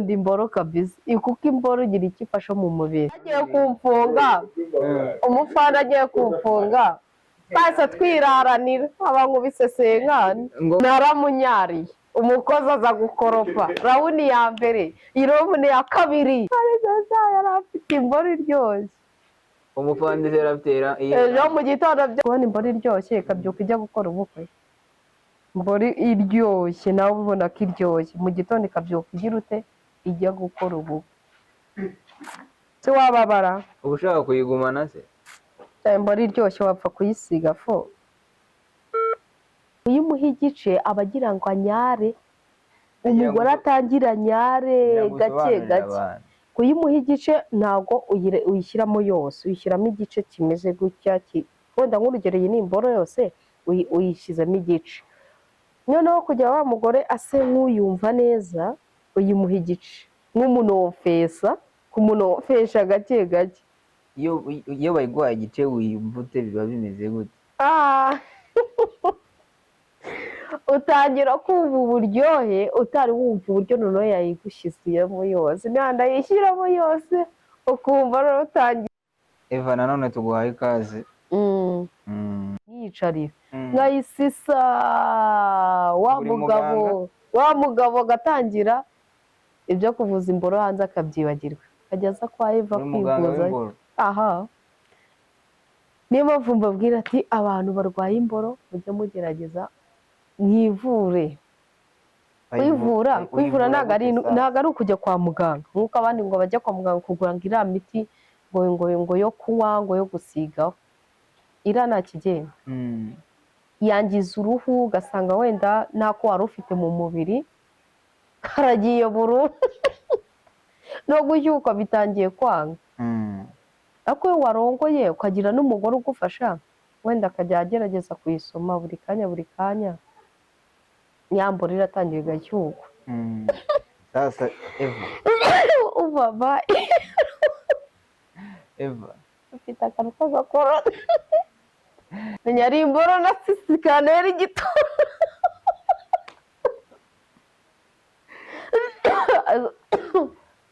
Nkunda imboro kabisa, kuko imboro igira icyo ifasha mu mubiri. Agiye kumfunga, umufana agiye kumfunga, twahise twiraranira, aba nkubise senkani. Ngo Naramunyariye, umukozi aza gukoropa round ya mbere, iround ya kabiri, ariko yari afite imboro iryoshye. Umufandisi yari afite Ejo mu gitondo kubona imboro iryoshye, ikabyuka ijya gukora ubukwe. Imboro iryoshye, nawe ubona ko iryoshye, mu gitondo ikabyuka igira ute? Ijya gukora ubukwe, si wababara? Uba ushaka kuyigumana se? Imboro iryoshye wapfa kuyisiga fo? Iyo umuha igice, aba agira ngo anyare. Agira ngo Umugore atangira anyare kugira ngo gake usobanurire gake. abantu. Kuyimuha igice, ntabwo uyishyiramo yose, uyishyiramo igice kimeze gutya. Wenda nk'urugero, iyi ni imboro yose, uyishyizemo igice. Noneho kugira wa mugore ase nk'uyumva neza, uyimuha igice nk'umunofesa, kumunofesha gake gake. Iyo bayiguhaye igice, wiyumva ute? Biba bimeze gute? Ah. Utangira kumva uburyohe utari wumva, uburyo noneho yayigushyizemo yose, n'ahandi ayishyiramo yose, ukumva noneho utangiye. Eva, nanone tuguhaye ikaze. Nkiyicarira, nkayisisa wa Uri mugabo. muganga? Wa mugabo agatangira ibyo kuvuza imboro hanze akabyibagirwa, akajya aza kwa Eva Uri muganga kwivuza. w'imboro. Aha niyo mpamvu mbabwira ati: "Abantu barwaye imboro, mujye mugerageza mwivure." Kwivura, kwivura ntabwo ari ukujya kwa muganga nk'uko abandi ngo bajya kwa muganga kugura ngo iriya miti ngo yo kunywa, ngo yo gusigaho, iriya nta kigenda. Yangiza uruhu, ugasanga wenda n'ako wari ufite mu mubiri karagiye burundu, no gushyukwa bitangiye kwanga. Ariko iyo warongoye, ukagira n'umugore ugufasha, wenda akajya agerageza kuyisoma buri kanya buri kanya, nyambura iratangira igashyukwa. Sasa Eva, Ubaba. Eva. Ufite akantu k'agakora, menya ari imboro na sisi kantera igitoro.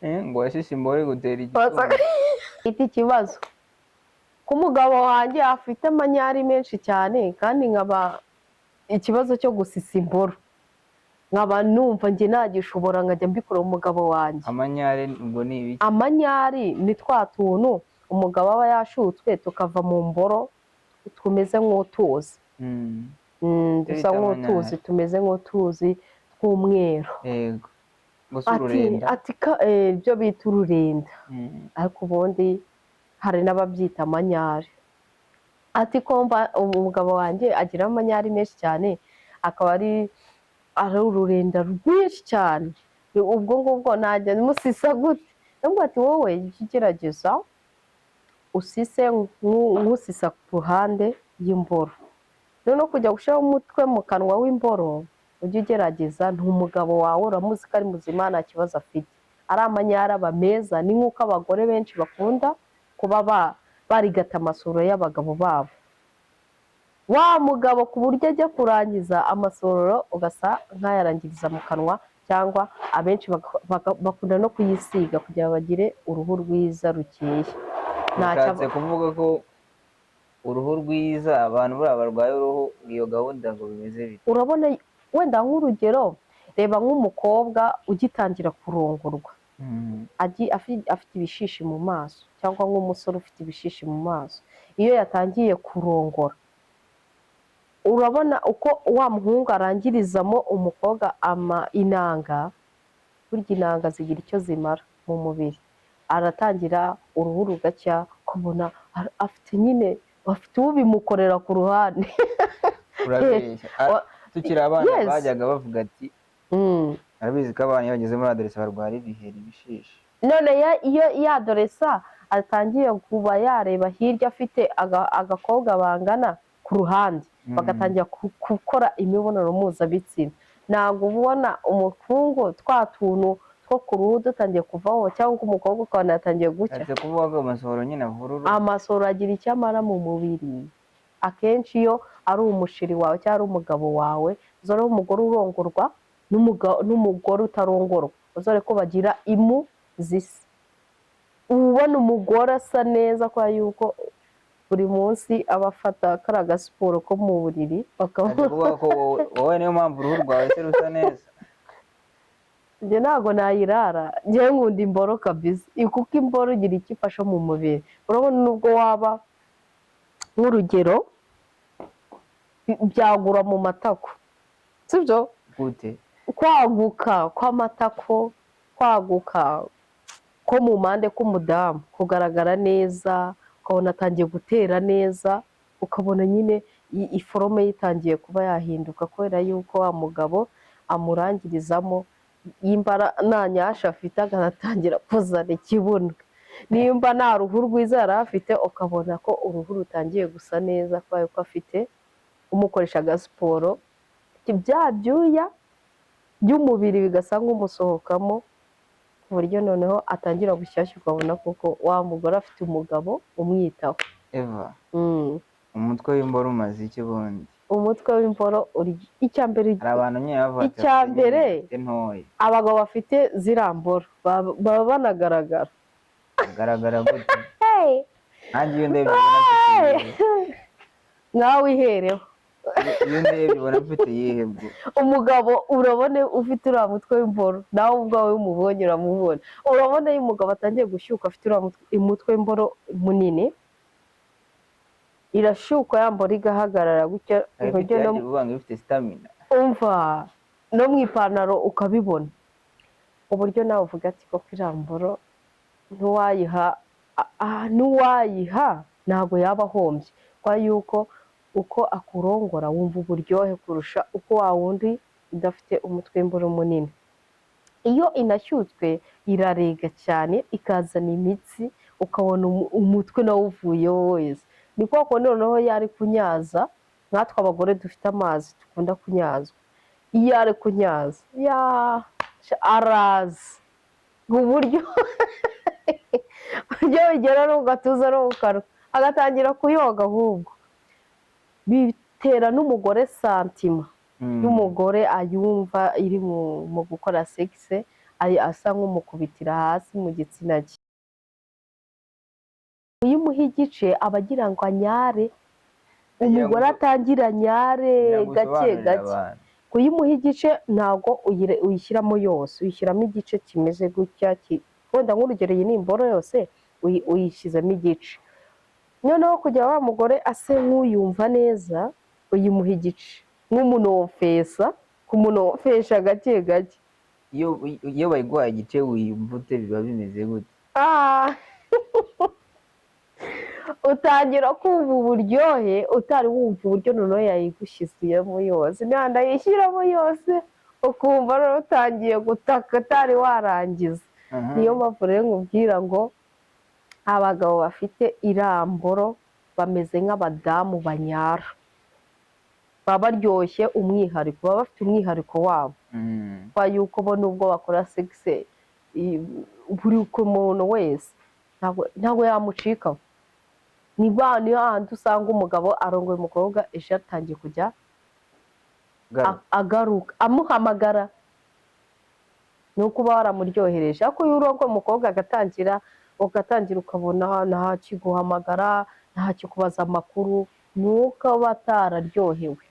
Ngo washishe imboro igutera igituntu. Mfite ikibazo ko umugabo wanjye afite amanyari menshi cyane, kandi nkaba ikibazo cyo gusisa imboro nkaba numva njye nagishobora, nkajya mbikora umugabo wanjye. Amanyare ubwo ni ibiki? Amanyari ni twa tuntu umugabo aba yashutswe tukava mu mboro, tumeze nk'utuzi. Ibyo Dusa bita nk'utuzi, amanyari. tumeze nk'utuzi tw'umweru. Yego, gusa Ati ururenda. Ati ibyo bita ururenda. Ariko ubundi hari n'ababyita amanyari. Ati ko mba umugabo wanjye agira amanyari menshi cyane, akaba ari ururenda rwinshi cyane, ubwo ngubwo najya musisa gute? Ndamubwira ati: "Wowe jya ugerageza usise nk'usisa ku ruhande y'imboro. Noneho kujya gushyiraho umutwe mu kanwa w'imboro, ujye ugerageza, ni umugabo wawe, uramuzi ko ari muzima, nta kibazo afite, ari amanyari aba meza." Ni nk'uko abagore benshi bakunda kuba barigata amasura y'abagabo babo, wa mugabo ku buryo ajya kurangiza amasororo ugasa nk'ayarangiriza mu kanwa, cyangwa abenshi bakunda no kuyisiga kugira ngo bagire uruhu rwiza rukeye. Ntacyo. Ushatse kuvuga ko uruhu rwiza, abantu buriya barwaye uruhu, iyo gahunda ngo bimeze bite? Urabona wenda nk'urugero, reba nk'umukobwa ugitangira kurongorwa, afite ibishishi mu maso, cyangwa nk'umusore ufite ibishishi mu maso, iyo yatangiye kurongora, urabona uko wa muhungu arangirizamo umukobwa ama inanga. Burya inanga zigira icyo zimara mu mubiri. Aratangira uruhu rugacya, ukabona afite nyine, afite ubimukorera ku ruhande. Urabeshya. Tukiri abana Yes. bajyaga bavuga ati: "Arabizi ko abana iyo bageze muri adolescence barwara ibiheri, ibishishi." None iyo yadoresa atangiye kuba yareba hirya, afite agakobwa bangana ku ruhande, bagatangira gukora imibonano mpuzabitsina, ntabwo ubona umukungu twa tuntu two ku ruhu dutangiye kuvaho, cyangwa umukobwa ukabona yatangiye gucya? Ushatse kuvuga ko amasohoro nyine avura uruhu? Amasohoro agira icyo amara mu mubiri. Akenshi iyo ari umushiri wawe cyangwa ari umugabo wawe, uzaba ari umugore urongorwa n'umugore utarongorwa. Uzore ko bagira imu zisa. Ubona umugore asa neza kubera yuko buri munsi aba afata kariya gasiporo ko mu buriri. Ati Bakaba kuvuga ko wowe niyo mpamvu uruhu rwawe se rusa neza. Njye ntabwo nayirara, njyewe nkunda imboro kabisa, kuko imboro igira icyo ifasha mu mubiri. Urabona nubwo waba nk'urugero byagura mu matako, sibyo? Gute? Kwaguka kw'amatako, kwaguka ko mu mpande k'umudamu, kugaragara neza, ukabona atangiye gutera neza, ukabona nyine iforme ye itangiye kuba yahinduka kubera yuko wa mugabo amurangirizamo. Nimba nta nyasha afite, agatangira kuzana ikibuno. Nimba nta ruhu rwiza yari afite, ukabona ko uruhu rutangiye gusa neza kubera ko afite umukoresha agasiporo, bya byuya by'umubiri bigasa nk'umusohokamo, ku buryo noneho atangira bushyashya, ukabona koko wa mugore afite umugabo umwitaho. Eva, umutwe w'imboro umaze iki bundi? Umutwe w'imboro uri icya mbere. Hari abantu nyine bavuga ati Icya bafite mbere, nyine, bafite ntoya. Abagabo bafite ziriya mboro baba banagaragara. Agaragara gute? Nanjye iyo ndebye ubona mfite iyihe? Nkawe ihereho. Iyo ndebye ubona mfite iyihe bwo? Umugabo urabona ufite uriya mutwe w'imboro, nawe ubwawe umubonye uramubona. Urabona iyo umugabo atangiye gushyuka afite uriya umutwe w'imboro munini, irashyukwa ya mboro igahagarara gutya. Ariko uburyo no yagiye uvuga ngo ifite stamina. Umva, no mu ipantaro ukabibona, uburyo nawe uvuga ati: "Koko iriya mboro ntiwayiha, n'uwayiha ntabwo yaba ahombye," kwa yuko uko akurongora wumva uburyohe kurusha uko wa wundi udafite umutwe w'imboro munini. Iyo inashyutswe irarega cyane, ikazana imitsi, ukabona umutwe nawo uvuyeho wese. Ni kwa kundi noneho yari kunyaza, nkatwe abagore dufite amazi dukunda kunyazwa, iyo ari kunyaza ya araza ku buryo bigera no mu gatuza no mu kanwa, agatangira kuyoga. Ahubwo bitera n'umugore sentiment y'umugore ayumva iri mu gukora sexe, asa nk'umukubitira hasi mu gitsina cye. Iyo umuha igice aba agira ngo anyare. Agira ngo Umugore atangira anyare kugira ngo gake usobanurire gake. abantu. Kuyimuha igice ntabwo uyishyiramo yose, uyishyiramo igice kimeze gutya. Wenda nk'urugero iyi ni imboro yose, uyishyizemo igice. Noneho kugira wa mugore ase nk'uyumva neza, uyimuha igice nk'umunofesa, kumunofesha gake gake. Iyo bayiguhaye igice wiyumva ute? Biba bimeze gute? Ah! Utangira kumva uburyohe utari wumva, uburyo noneho yayigushyizemo yose, nanda yishyiramo yose, ukumva noneho utangiye gutaka utari warangiza. Niyo mpamvu rero nkubwira ngo abagabo bafite iramboro bameze nk'abadamu banyara, baba baryoshye umwihariko, baba bafite umwihariko wabo, kwa yuko bo nubwo bakora sexe buri ku muntu wese ntabwo yamucikaho. Ni ba niyo handi usanga umugabo arongoye umukobwa, ejo atangiye kujya Garuka. Agaruka amuhamagara, ni uko uba waramuryohereje. Ariko iyo urongoye umukobwa agatangira, ugatangira ukabona ntakiguhamagara, ntakikubaza amakuru, ni uko aba atararyohewe.